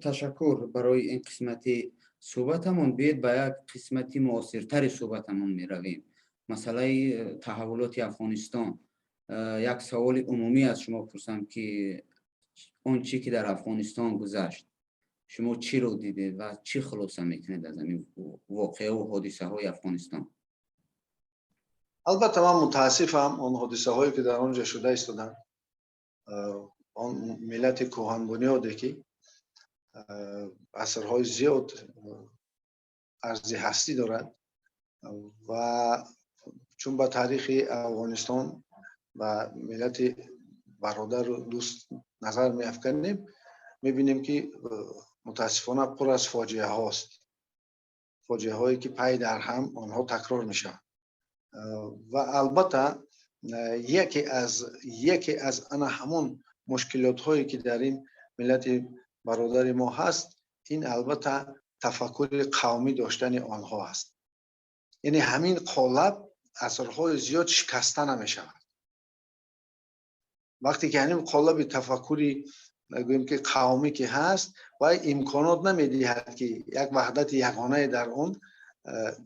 Ташаккур барои ин қисмати суҳбатамон. Биёед, ба як қисмати муосиртари суҳбатамон меравем, масъалаи таҳаввулоти Афғонистон. Як саволи умумӣ аз шумо пурсам, ки он чӣ ки дар Афғонистон гузашт, шумо чиро дидед ва чӣ хулоса мекунед аз ҳамин воқеаву ҳодисаҳои Афғонистон? Албатта, ман мутаассифам, он ҳодисаҳое ки дар он ҷо шуда истоданд, он миллати кӯҳанбунёде ки асрҳои зиёд арзи ҳастӣ дорад, ва чун ба таърихи Афғонистон ва миллати бародару дӯст назар меафканем, мебинем ки мутаассифона пур аз фоҷиаҳост, фоҷиаҳое ки пай дар ҳам онҳо такрор мешаванд. Ва албатта яке аз ана ҳамон мушкилотҳое ки дар ин миллати бародари мо ҳаст, ин албатта тафаккури қавмӣ доштани онҳо аст. Яъне ҳамин қолаб асрҳои зиёд шикаста намешавад. Вақте ки ҳамин қолаби тафаккури, гӯем ки, қавмӣ ки ҳаст, вай имконот намедиҳад, ки як ваҳдати ягонае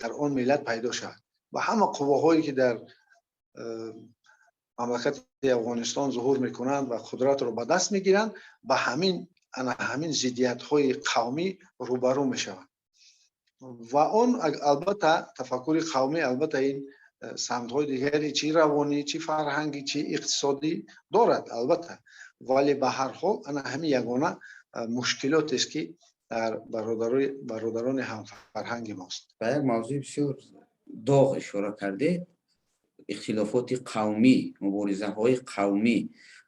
дар он миллат пайдо шавад. Ва ҳама қувваҳое ки дар мамлакати Афғонистон зуҳур мекунанд ва қудратро ба даст мегиранд, ба ҳамин ана ҳамин зиддиятҳои қавмӣ рӯбарӯ мешаванд. Ва он албатта тафаккури қавмӣ, албатта, ин самтҳои дигари чӣ равонӣ, чӣ фарҳангӣ, чӣ иқтисодӣ дорад, албатта, вале ба ҳар ҳол ана ҳамин ягона мушкилотест, ки дар бародарони ҳамфарҳанги мост. Ба як мавзӯи бисёр доғ ишора кардед: ихтилофоти қавмӣ, муборизаҳои қавмӣ.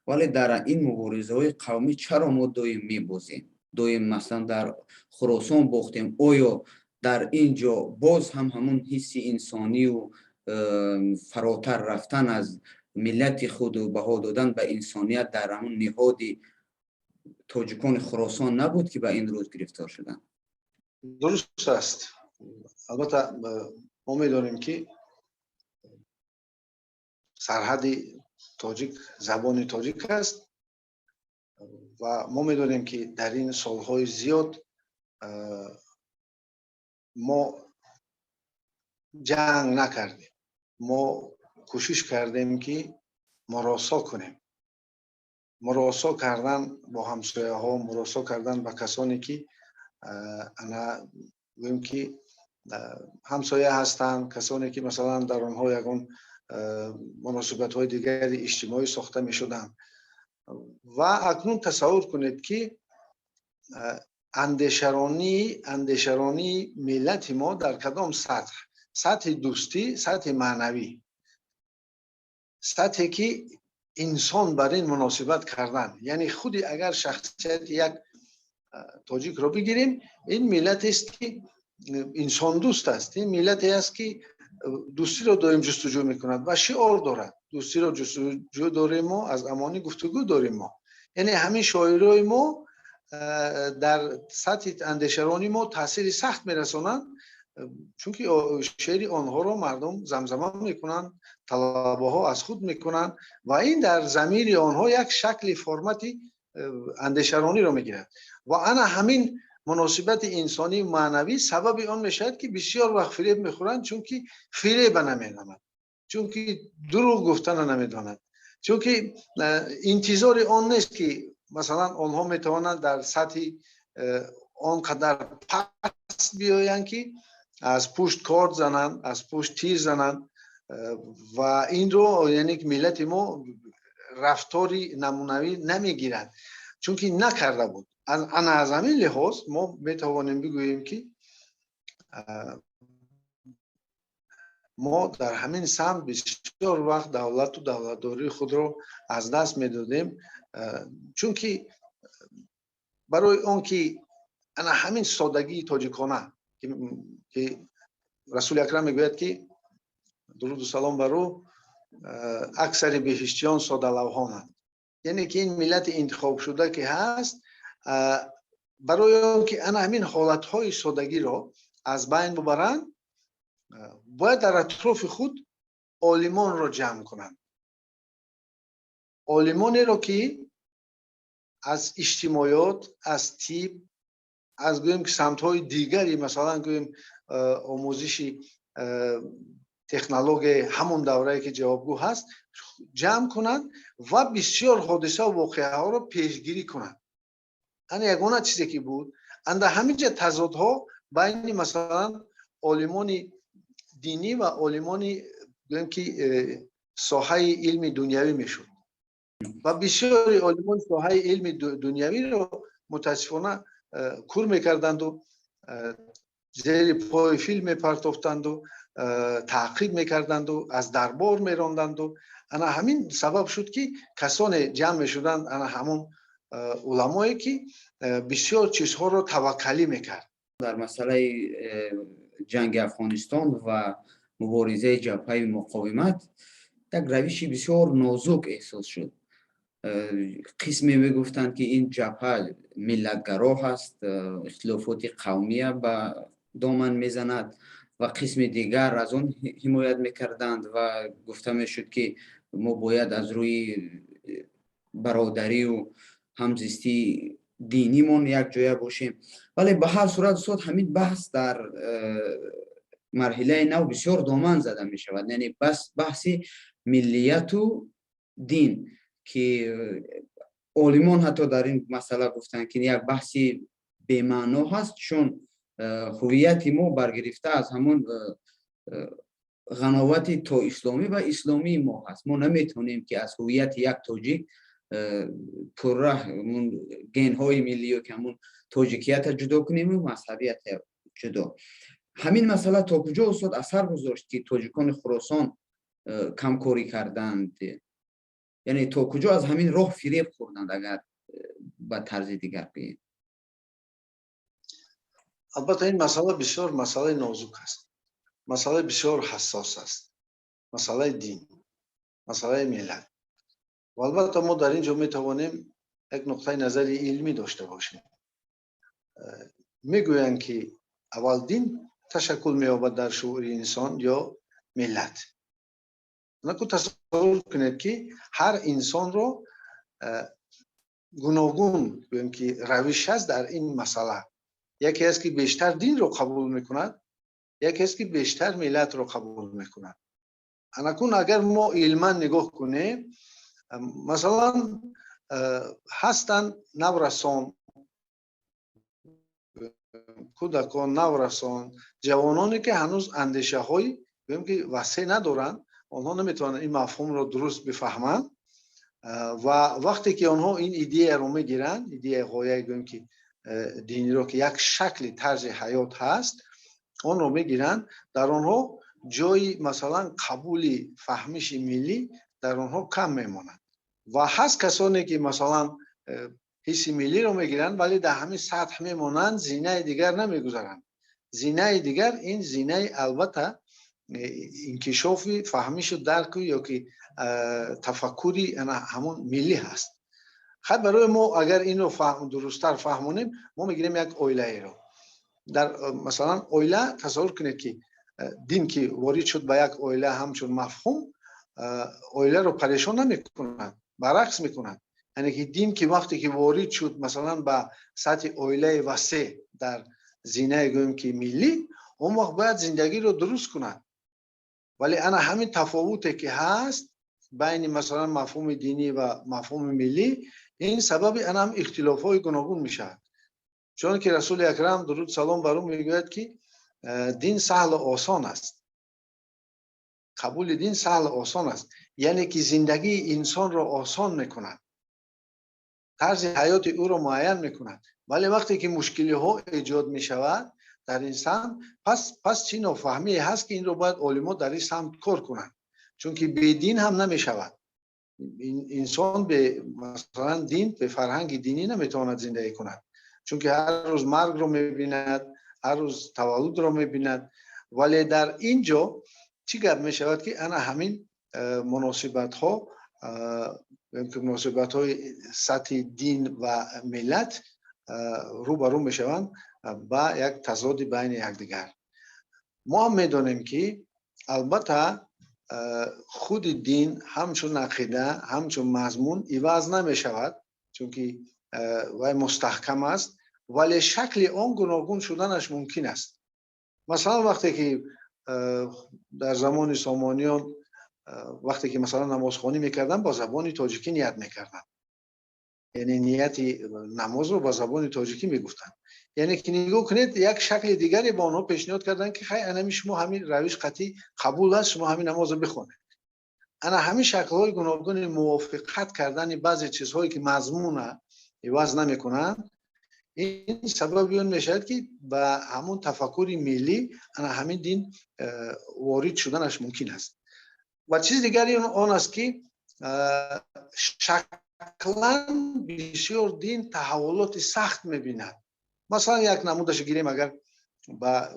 Вале дар ин муборизаҳои қавмӣ чаро мо доим мебозем? Доим, масалан, дар Хуросон бохтем. Оё дар ин ҷо боз ҳам ҳамун ҳисси инсонию фаротар рафтан аз миллати худу баҳо додан ба инсоният дар ҳамун ниҳоди тоҷикони Хуросон набуд, ки ба ин рӯз гирифтор шуданд? Дуруст аст. Албатта, мо медонем, ки сарҳади тоҷик забони тоҷик аст, ва мо медонем, ки дар ин солҳои зиёд мо ҷанг накардем, мо кӯшиш кардем, ки муросо кунем. Муросо кардан бо ҳамсояҳо, муросо кардан ба касоне ки ана гӯем ки ҳамсоя ҳастанд, касоне ки масалан дар онҳо ягон муносибатҳои дигари иҷтимоӣ сохта мешуданд. Ва акнун тасаввур кунед, ки андешаронии миллати мо дар кадом сатҳ: сатҳи дӯстӣ, сатҳи маънавӣ, сатҳе ки инсон бар ин муносибат кардан. Яъне худи агар шахсияти як тоҷикро бигирем, ин миллатест, ки инсондӯст аст, ин миллате аст, ки дӯстиро доим ҷустуҷӯ мекунад ва шиор дорад: «Дӯстиро ҷустуҷӯ дорем мо, аз амонӣ гуфтугӯ дорем мо». Яъне ҳамин шоирои мо дар сатҳи андешаронии мо таъсири сахт мерасонанд, чунки шеъри онҳоро мардум замзама мекунанд, талабаҳо аз худ мекунанд, ва ин дар замири онҳо як шакли формати андешарониро мегирад. Ва ана ҳамин муносибати инсонии маънавӣ сабаби он мешавад, ки бисёр вақт фиреб мехӯранд, чунки фиреба намедонанд, чунки дурӯғ гуфтана намедонанд, чунки интизори он нест, ки масалан онҳо метавонанд дар сатҳи он қадар паст биёянд, ки аз пушт корд зананд, аз пушт тир зананд. Ва инро, яъне миллати мо рафтори намунавӣ намегирад, чунки накарда буд. Ана аз ҳамин лиҳоз мо метавонем бигӯем, ки мо дар ҳамин самт бисёр вақт давлату давлатдории худро аз даст медодем, чунки барои он ки ана ҳамин содагии тоҷикона, ки Расули Акрам мегӯяд, ки дуруду салом бар ӯ, аксари беҳиштиён содалавҳонанд, яъне ки ин миллати интихобшуда ки ҳаст, барои он ки ана ҳамин ҳолатҳои содагиро аз байн бубаранд, бояд дар атрофи худ олимонро ҷамъ кунанд, олимонеро, ки аз иҷтимоёт, аз тиб. از گوییم که سمت‌های دیگری، مثلا گوییم آموزشی تکنولوژی همون دوره‌ای که جوابگو هست جمع کنند و بسیار حادثه و واقعه ها رو پیشگیری کنند. یعنی یگانه چیزی که بود اند همینجا تضادها بین مثلا عالمان دینی و عالمان گوییم که ساحه علم دنیوی میشد و بسیاری عالمان ساحه علم دنیوی رو متاسفانه کور میکردند و زیر پای فیلم میپرتافتند و تعقیب میکردند و از دربار میراندند و انا همین سبب شد که کسان جمع میشدند، انا همون علمایی که بسیار چیزها رو توکلی میکرد. در مسئله جنگ افغانستان و مبارزه جبهه مقاومت یک روشی بسیار نازک احساس شد. قسمی میگفتند که این جبهه ملتگرا هست، اختلافات قومی به دامن میزند و قسم دیگر از آن حمایت میکردند و گفته میشد که ما باید از روی برادری و همزیستی دینیمون یک جایه باشیم. ولی به هر صورت استاد همین بحث در مرحله نو بسیار دامن زده می شود، یعنی بس بحث ملیت و دین که عالمان حتی در این مسئله گفتند که یک بحث بی‌معنا هست، چون هویت ما برگرفته از همون غناوت تا اسلامی و اسلامی ما هست. ما نمیتونیم که از هویت یک تاجیک پرره گنهای ملی و که همون تاجیکیت جدا کنیم و مذهبیت جدا. همین مسئله تا کجا استاد اثر گذاشت که تاجیکان خراسان کمکاری کردند؟ یعنی تا کجا از همین راه فریب خوردند اگر به طرز دیگر بگیم؟ البته این مسئله بسیار مسئله نازک است، مسئله بسیار حساس است، مسئله دین، مسئله ملت. و البته ما در اینجا می توانیم یک نقطه نظر علمی داشته باشیم. میگویند که اول دین تشکل می‌یابد در شعور انسان یا ملت. نکو تصور کنید که هر انسان رو گوناگون گوییم که روش هست در این مسئله. یکی است که بیشتر دین رو قبول میکند، یکی است که بیشتر ملت رو قبول میکند. انکون اگر ما علما نگاه کنیم، مثلا هستند نورسان، کودکان، نورسان، جوانانی که هنوز اندیشه های گوییم که وسیع ندارند، آنها نمیتوانند این مفهوم رو درست بفهمند و وقتی که آنها این ایده رو میگیرند، ایده غایه گوییم که دینی رو که یک شکل طرز حیات هست، آن رو میگیرند، در آنها جای مثلا قبول فهمش ملی در آنها کم میماند. و هست کسانی که مثلا حس ملی رو میگیرند ولی در همین سطح میمانند، زینه دیگر نمیگذارند. زینه دیگر این زینه البته انکشاف فهمش و درک یا که تفکری همون ملی هست. خب برای ما اگر این رو درست‌تر فهمونیم، ما میگیریم یک عائله ای رو. در مثلا عائله تصور کنید که دین که وارد شد به یک عائله همچون مفهوم، عائله رو پریشان نمیکنند، برعکس میکنند. یعنی که دین که وقتی که وارد شد مثلا به سطح عائله وسیع در زینه گوییم که ملی، اون وقت باید زندگی رو درست کنند. ولی انا همین تفاوتی که هست بین مثلا مفهوم دینی و مفهوم ملی، این سبب انا هم اختلاف های گوناگون میشود. چون که رسول اکرم درود سلام بر او میگوید که دین سهل و آسان است، قبول دین سهل و آسان است، یعنی که زندگی انسان را آسان میکند، طرز حیات او را معین میکند. ولی وقتی که مشکلی ها ایجاد میشود در این سمت، پس چی نافهمی هست که این رو باید علما در این سمت کار کنند، چون که به دین هم نمیشود. انسان به مثلا دین، به فرهنگ دینی نمیتواند زندگی کند، چون که هر روز مرگ رو میبیند، هر روز تولد رو میبیند. ولی در اینجا چی گپ میشود که انا همین مناسبت ها، مناسبت های سطح دین و ملت روبرو میشوند با یک تضاد بین یکدیگر. ما هم میدانیم که البته خود دین همچون عقیده، همچون مضمون عوض نمیشود، چون که وی مستحکم است ولی شکل آن گوناگون شدنش ممکن است. مثلا وقتی که در زمان سامانیان وقتی که مثلا نمازخوانی میکردن با زبان تاجیکی نیت میکردن، یعنی نیت نماز رو با زبان تاجیکی میگفتن. یعنی که نگاه کنید یک شکل دیگری با آنها پیشنهاد کردن که خیلی انمی شما همین روش قطعی قبول است، شما همین نماز رو بخونید. انا همین شکل‌های گوناگون موافقت کردن بعضی چیزهایی که مضمون عوض نمیکنن، این سبب اون میشد که به همون تفکر ملی انا همین دین وارد شدنش ممکن است. و چیز دیگری آن است که شکلاً بسیار دین تحولات سخت میبیند. مثلا یک نمودش گیریم، اگر به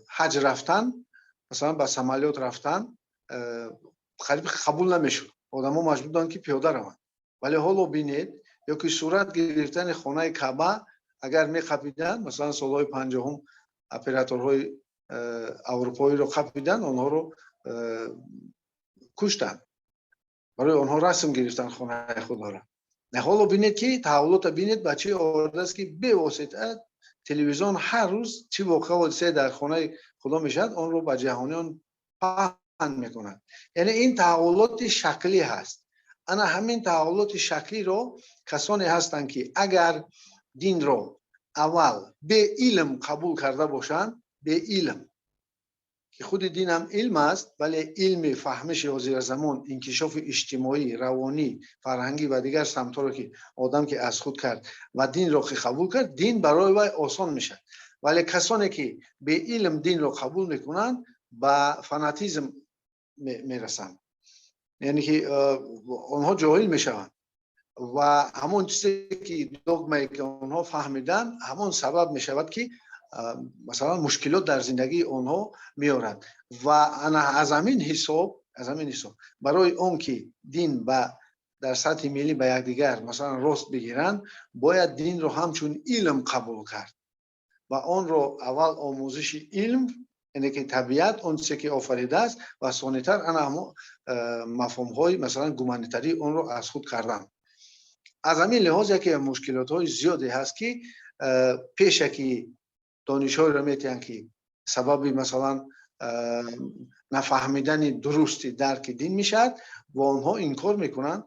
حج رفتن، مثلا به سمالیات رفتن خیلی قبول نمیشد، آدم‌ها مجبور بودند که پیاده روند. ولی حالا بینید یا که صورت گرفتن خانه کعبه اگر میقپیدن، مثلا سالهای 50 اپراتورهای اروپایی رو قپیدن، آنها رو کشتن، برای آنها رسم گرفتن خانه خدا را. نه حالا بینید که تحولات بینید بچه آورده است که به واسطه تلویزیون هر روز چی واقعه و حادثه در خانه خدا میشد آن رو به جهانیان پهن میکنند. یعنی این تحولات شکلی هست. انا همین تحولات شکلی رو کسانی هستند که اگر دین رو اول به علم قبول کرده باشند، به علم که خود دین هم علم است، ولی علم فهمش حاضر زمان، انکشاف اجتماعی، روانی، فرهنگی و دیگر سمت‌ها رو که آدم که از خود کرد و دین رو که قبول کرد، دین برای وی آسان میشه. ولی کسانی که به علم دین رو قبول میکنن به فاناتیزم میرسند، یعنی که آنها جاهل میشوند و همون چیزی که دogمایی که آنها فهمیدن همون سبب میشود که مثلا مشکلات در زندگی آنها میارد. و انا از همین حساب برای اون که دین با در سطح ملی به یکدیگر مثلا راست بگیرند، باید دین رو همچون علم قبول کرد و آن رو اول آموزش علم، یعنی که طبیعت اون چیزی که آفریده است، و ثانی‌تر انا هم مفهوم های مثلا گومانیتری اون رو از خود کردن. از همین لحاظ یکی مشکلات های زیادی هست که پیشکی دانش‌های را میتونن که سبب مثلا نفهمیدن درستی درک دین میشد و آنها انکار میکنن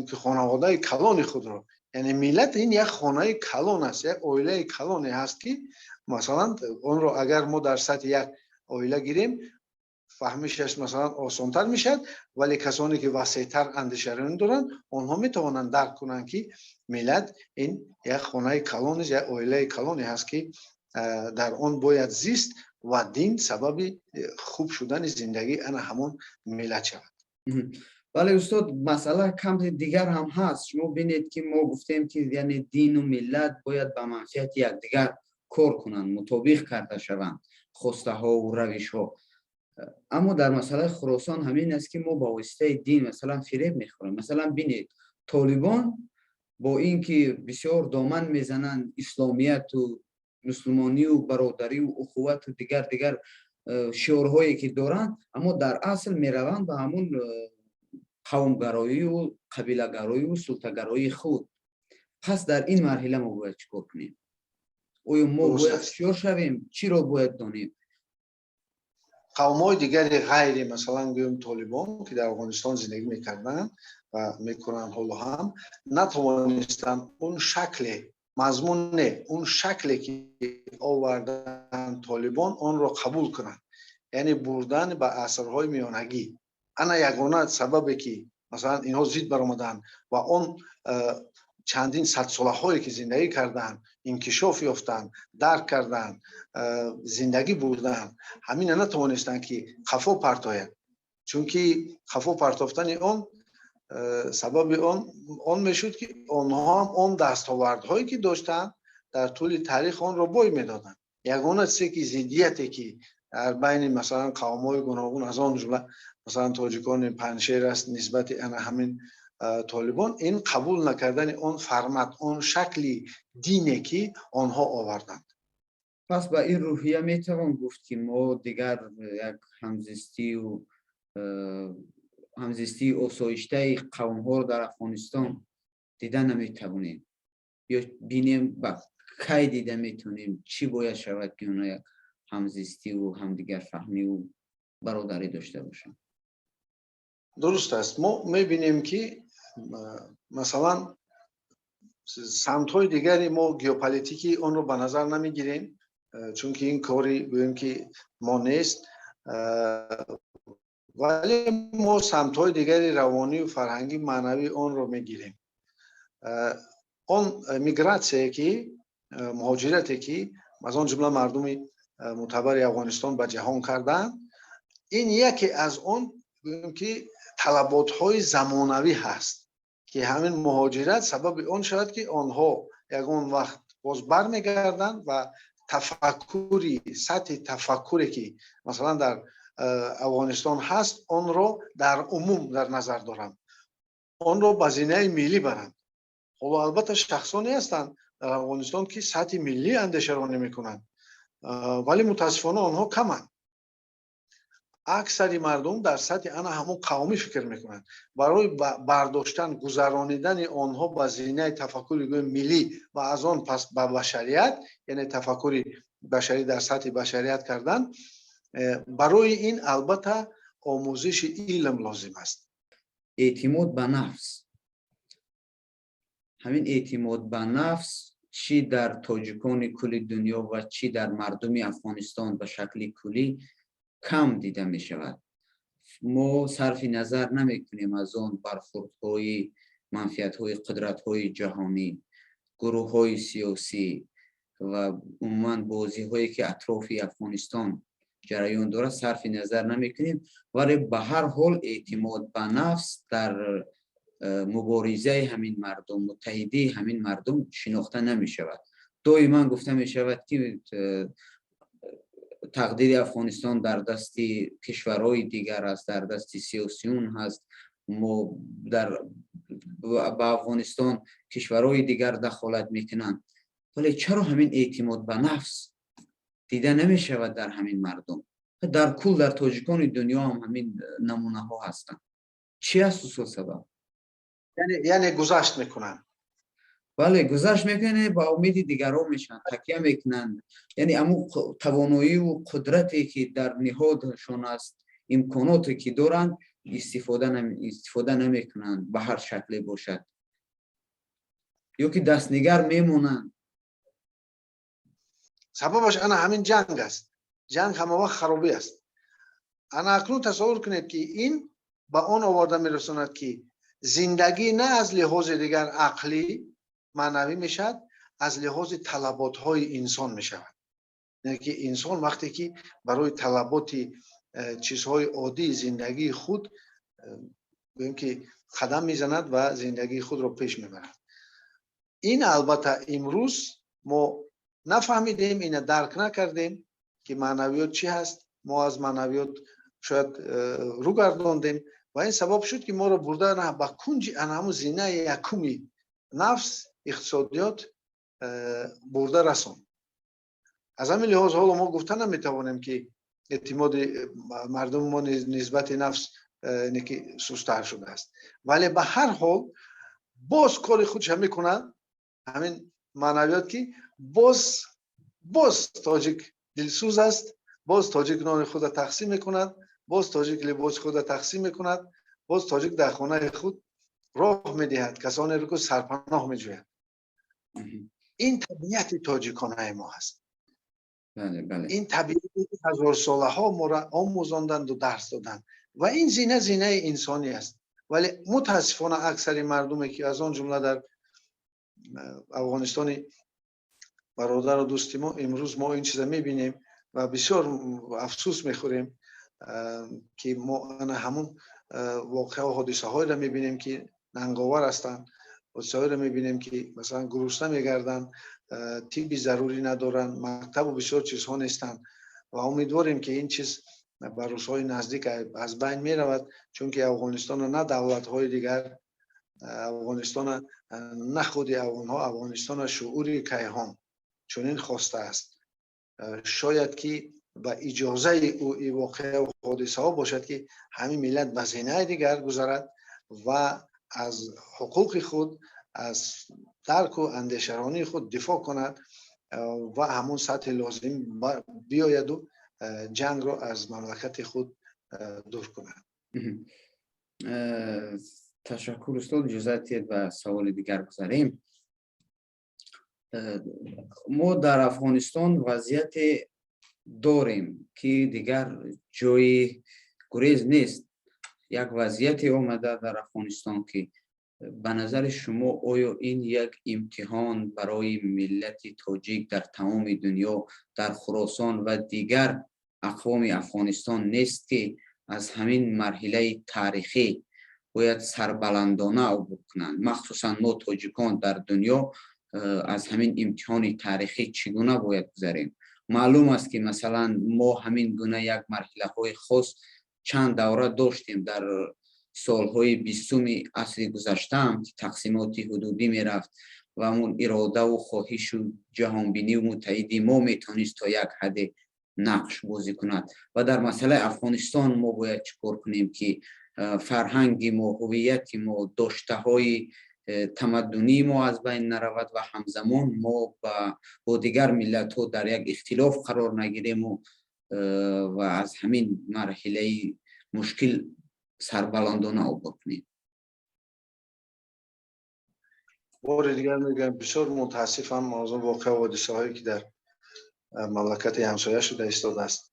که خانواده کلان خود را، یعنی ملت این یک خانه کلان است، یک عائله کلانی هست که مثلا اون رو اگر ما در سطح یک عائله گیریم فهمشش مثلا آسانتر میشد، ولی کسانی که وسیع‌تر اندیشه دارند آنها میتوانند درک کنند که ملت این یک خانه کلان است، یک عائله کلانی هست که در آن باید زیست و دین سبب خوب شدن زندگی انا همون ملت شود. بله استاد، مسئله کم دیگر هم هست. شما ببینید که ما گفتیم که یعنی دین و ملت باید به منفعت یکدیگر کار کنند، مطابق کرده شوند خواسته ها و روش ها. اما در مسئله خراسان همین است که ما با واسطه دین مثلا فریب میخوریم. مثلا ببینید طالبان با اینکه بسیار دامن میزنند اسلامیت و مسلمانی و برادری و اخوت و دیگر شعارهایی که دارند، اما در اصل میروند به همون قومگرایی و قبیله‌گرایی و سلطه‌گرایی خود. پس در این مرحله ما باید چیکار کنیم؟ آیا ما باید هوشیار شویم؟ چی را باید دانیم؟ قوم‌های دیگری غیر مثلا گویم طالبان که در افغانستان زندگی میکردن و میکنن حالا هم نتوانستن اون شکل مضمون، نه اون شکلی که آوردن طالبان آن را قبول کنند، یعنی بردن به عصرهای میانگی. انا یگانه سببی که مثلا اینها زید برآمدن و آن چندین صد ساله هایی که زندگی کردن، انکشاف یافتن، درک کردن، زندگی بردن، همین نتوانستن که خفا پرتاید، چون که خفا پرتافتن آن سبب آن میشد که آنها هم آن دستاوردهایی که داشتن در طول تاریخ آن را بای میدادن. یگانه چیزی که ضدیتی که در بین مثلا قوم‌های گوناگون از آن جمله مثلا تاجیکان پنجشیر است نسبت همین طالبان، این قبول نکردن آن فرمت، آن شکلی دینی که آنها آوردند. پس با این روحیه میتوان گفت که ما دیگر یک همزیستی و همزیستی آسایشته قوم ها رو در افغانستان دیده نمیتوانیم یا بینیم با Кай дида метавонем, чӣ бояд шавад, ки онҳо як ҳамзистиву ҳамдигарфаҳмиву бародарӣ дошта бошанд? Дуруст аст. Мо мебинем, ки масалан самтҳои дигари мо, геополитикӣ, онро ба назар намегирем, чунки ин кори, гӯем, ки мо нест, вале мо самтҳои дигари равонию фарҳангӣ, маънавӣ, онро мегирем. Он мигратсияе ки, муҳоҷирате ки аз он ҷумла мардуми мӯътабари Афғонистон ба ҷаҳон карданд, ин яке аз он, гӯем, ки талаботҳои замонавӣ ҳаст, ки ҳамин муҳоҷират сабаби он шавад, ки онҳо ягон вақт боз бармегарданд ва тафаккури, сатҳи тафаккуре ки масалан дар Афғонистон ҳаст, онро дар умум дар назар доранд, онро ба зинаи миллӣ баранд. Ҳоло албатта шахсоне ҳастанд дар Афғонистон, ки сатҳи миллӣ андешаронӣ мекунанд, вале мутаассифона онҳо каманд. Аксари мардум дар сатҳи ана ҳамон қавмӣ фикр мекунанд. Барои бардоштан, гузаронидани онҳо ба зинаи тафаккури, гӯем, миллӣ ва аз он пас ба башарият, яъне тафаккури башарӣ дар сатҳи башарият кардан, барои ин албатта омӯзиши илм лозим аст. Эътимод ба нафс, ҳамин эътимод ба нафс чӣ дар тоҷикони кулли дунё ва чӣ дар мардуми Афғонистон ба шакли куллӣ кам дида мешавад. Мо сарфи назар намекунем аз он бархурдҳои манфиатҳои қудратҳои ҷаҳонӣ, гурӯҳҳои сиёсӣ ва умуман бозиҳое ки атрофи Афғонистон ҷараён дорад, сарфи назар намекунем, вале ба ҳар ҳол эътимод ба нафс дар муборизаи ҳамин мардум, муттаҳидии ҳамин мардум шинохта намешавад. Доиман гуфта мешавад, ки тақдири Афғонистон дар дасти кишварҳои дигар аст, дар дасти сиёсиюн ҳаст, мо дар ба Афғонистон кишварҳои дигар дахолат мекунанд. Вале чаро ҳамин эътимод ба нафс дида намешавад дар ҳамин мардум? Дар кул дар тоҷикони дунё ҳам ҳамин намунаҳо ҳастанд. Чӣ аст, устод, сабаб? Яъне гузашт мекунанд. Бале, гузашт мекунанд, ба умеди дигарон мешаванд, такя мекунанд. Яъне ҳамун тавоноиву қудрате ки дар ниҳодшон аст, имконоте ки доранд, истифода намекунанд ба ҳар шакле бошад ё ки дастнигар мемонанд. Сабабаш ана ҳамин ҷанг аст. Ҷанг ҳама вақт харобӣ аст. Ана акнун тасаввур кунед, ки ин ба он оварда мерасонад, ки зиндагӣ на аз лиҳози дигар ақлӣ, маънавӣ мешавад, аз лиҳози талаботҳои инсон мешавад. Яъне ки инсон вақте ки барои талаботи чизҳои оддии зиндагии худ, гӯем, ки қадам мезанад ва зиндагии худро пеш мебарад. Ин албатта имрӯз мо нафаҳмидем, ина дарк накардем, ки маънавиёт чӣ ҳаст. Мо аз маънавиёт шояд рӯ гардондем ва ин сабаб шуд, ки моро бурда ба кунҷи ана ҳамун зинаи якуми нафс, иқтисодиёт бурда расон. Аз ҳамин лиҳоз ҳоло мо гуфта наметавонем, ки эътимоди мардуми мо нисбати нафс ки сустар шудааст, вале ба ҳар ҳол боз кори худша мекунад ҳамин маънавиёт, ки боз тоҷик дилсӯз аст, боз тоҷик нони худро тақсим мекунад, боз тоҷик либоси худро тақсим мекунад, боз тоҷик дар хонаи худ роҳ медиҳад касонеро, ки сарпаноҳ меҷӯяд. Ин табиати тоҷиконаи мо ҳаст. Ин табиати ҳазорсолаҳо моро омӯзонданду дарс доданд ва ин зина зинаи инсонӣ аст. Вале мутаассифона аксари мардуме, ки аз он ҷумла дар Афғонистони бародару дӯсти мо, имрӯз мо ин чиза мебинем ва бисёр афсӯс мехӯрем, ки мо ана ҳамун воқеау ҳодисаҳоеро мебинем, ки нанговар ҳастанд, ҳодисаҳоеро мебинем, ки масалан гурусна мегарданд, тибби зарурӣ надоранд, мактабу бисёр чизҳо нестанд. Ва умедворем, ки ин чиз ба рӯзҳои наздик аз байн меравад, чунки Афғонистонро на давлатҳои дигар, Афғонистона на худи афғонҳо, Афғонистона шуури кайҳон чунин хостааст. Шояд ки ба иҷозаи ӯ ин воқеа ҳодисаҳо бошад, ки ҳамин миллат ба зинаи дигар гузарад ва аз ҳуқуқи худ, аз дарку андешаронии худ дифоъ кунад. و همون سطح لازم بیاید و جنگ را از مملکت خود دور کند. تشکر استاد. اجازه بدید به سوال دیگر گذاریم. ما در افغانستان وضعیت داریم که دیگر جای گریز نیست. یک وضعیت آمده در افغانستان که به نظر شما آیا این یک امتحان برای ملت تاجیک در تمام دنیا، در خراسان و دیگر اقوام افغانستان نیست که از همین مرحله تاریخی باید سربلندانه عبور کنند؟ مخصوصا ما تاجیکان در دنیا از همین امتحان تاریخی چگونه باید گذریم؟ معلوم است که مثلا ما همین گونه یک مرحله های خاص چند دوره داشتیم در سالهای 20 عصر گذشته هم که تقسیمات حدودی میرفت و همون اراده و خواهش و جهانبینی و متحدی ما میتونست تا یک حد نقش بازی کند. و در مسئله افغانستان ما باید چیکار کنیم که فرهنگ ما، هویت ما، داشته های تمدنی ما از بین نرود و همزمان ما با دیگر ملت ها در یک اختلاف قرار نگیریم و از همین مرحله مشکل سربلندانه عبور کنیم؟ بار دیگر میگم بسیار متاسفم از اون واقعه و حادثه هایی که در مملکت همسایه شده ایستاده است.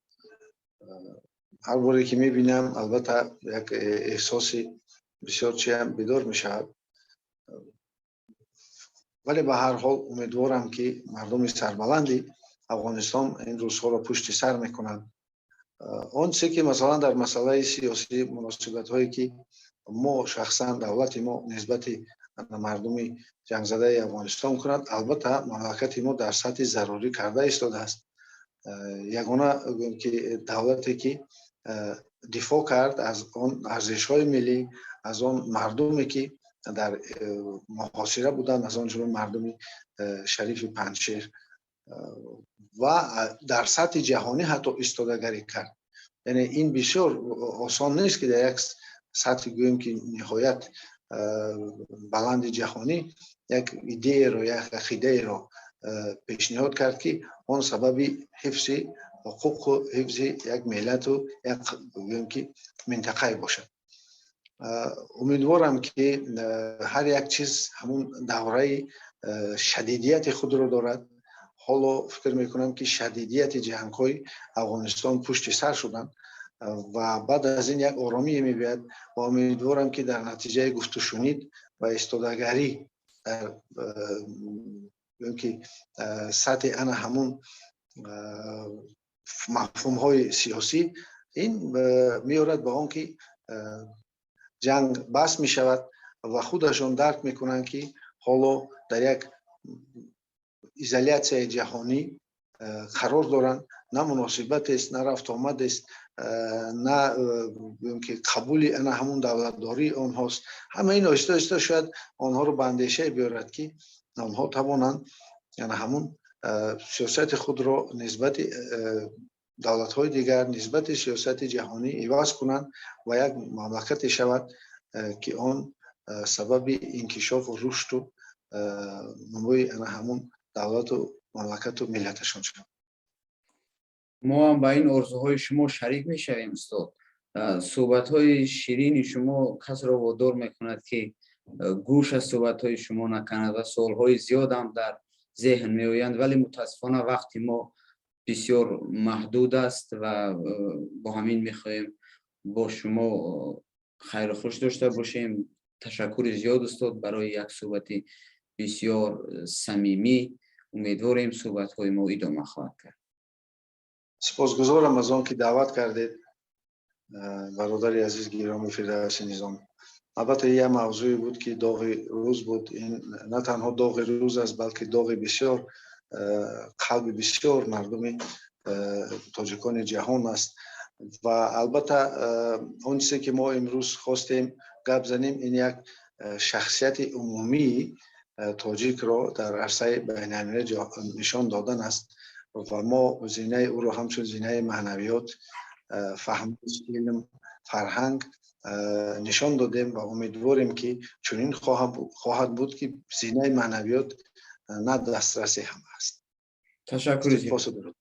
هر باری که میبینم البته یک احساسی بسیار چی هم بیدار میشود، ولی به هر حال امیدوارم که مردم سربلندی افغانستان این روزها را پشت سر میکنند. آن چه که مثلا در مسئله سیاسی مناسبت هایی که ما شخصا دولت ما نسبت مردم جنگ زده افغانستان کند، البته مملکت ما در سطح ضروری کرده ایستاده است. یگانه که دولتی که دفاع کرد از آن ارزش های ملی، از آن مردمی که در محاصره بودند، از آن جمله مردم شریف پنجشیر، و در سطح جهانی حتی ایستادگری کرد. یعنی این بسیار آسان نیست که در یک سطح گوییم که نهایت بلند جهانی یک ایده رو، یک عقیده رو پیشنهاد کرد که آن سبب حفظ حقوق و حفظ یک ملت و یک گوییم که منطقه باشد. امیدوارم که هر یک چیز همون دوره شدیدیت خود رو دارد. حالا فکر میکنم که شدیدیت جنگ های افغانستان پشت سر شدن و بعد از این یک آرامی میبید و امیدوارم که در نتیجه گفت و شنید و ایستادگری در که سطح انا همون مفهوم های سیاسی این میارد به آن که جنگ بس می شود و خودشان درک میکنند که حالا در یک ایزولیاسیا جهانی قرار دارند. نه مناسبت است، نه رفت آمد است، نه که قبول انا همون دولتداری آنهاست. همه این آهسته آهسته شاید آنها رو به اندیشه بیارد که آنها توانند یعنی همون سیاست خود را نسبت دولت‌های دیگر، نسبت سیاست جهانی عوض کنند و یک مملکت شود که آن سبب انکشاف و رشد و نموی همون دولت و مملکت و ملتشان شود. ما هم با این آرزوهای شما شریک میشویم استاد. صحبت‌های شیرین شما کس را وادار میکند که گوش از صحبت‌های شما نکند و سوال‌های زیاد هم در ذهن میآیند، ولی متاسفانه وقتی ما بسیار محدود است و با همین میخواهیم با شما خیر خوش داشته باشیم. تشکر زیاد استاد برای یک صحبت بسیار صمیمی. امیدواریم صحبت‌های ما ادامه خواهد کرد. سپاسگزارم از آن که دعوت کردید برادر عزیز گرامی فردوسی نظامی. البته یه موضوعی بود که داغ روز بود. این نه تنها داغ روز است بلکه داغ بسیار قلب بسیار مردم تاجیکان جهان است و البته اون چیزی که ما امروز خواستیم گپ زنیم این یک شخصیت عمومی تاجیک را در عرصه بین‌المللی نشان دادن است و ما زینه او را همچون زینه معنویات، فهم، علم، فرهنگ نشان دادیم و امیدواریم که چنین خواهد بود که زینه معنویات نه دسترسی هم است. Ташаккури. Сипосу дуруд.